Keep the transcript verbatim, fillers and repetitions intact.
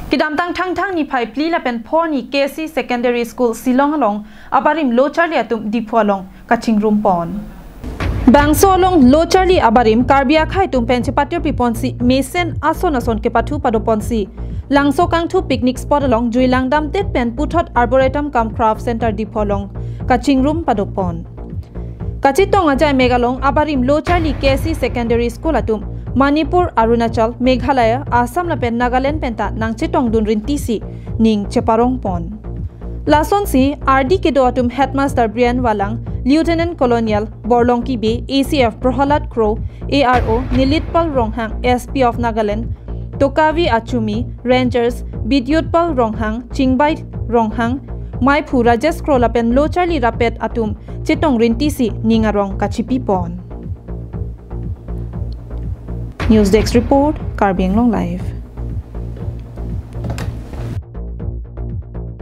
Kedamtang Thangthang niphai phli lapen pho arni K C Secondary School Shillong along abarim lo charli atum Diphu along kachingrum pon. Bangso along lo charli abarim Karbi akhei atum pen chepatirpi ponsi mesen ason ason kepathu pado ponsi Langso Kangthu picnic spot along jui langdamdet pen puthot Arboretum cum Craft Center Diphu along kachingrum pado pon. Kachetong ajai mek along abarim lo charli K C Secondary School atum Manipur, Arunachal, Meghalaya, Assam lapen Nagaland penta nangchetongdun rintisi ning cheparong pon. Lasonsi ardi kedo atum Headmaster Brian Walang, Lieutenant Colonel Borlongki Bey, A C F Prahalad Kro, A R O Nilitpal Ronghang, S P of Nagaland, Tokavi Achumi, Rangers Bidyutpal Ronghang, Chingbai Ronghang, Maiphu Rajesh Kro lapen lo charli rapet atum chetong rintisi ning arong kachipi pon. News Desk Report, Karbi Anglong Live.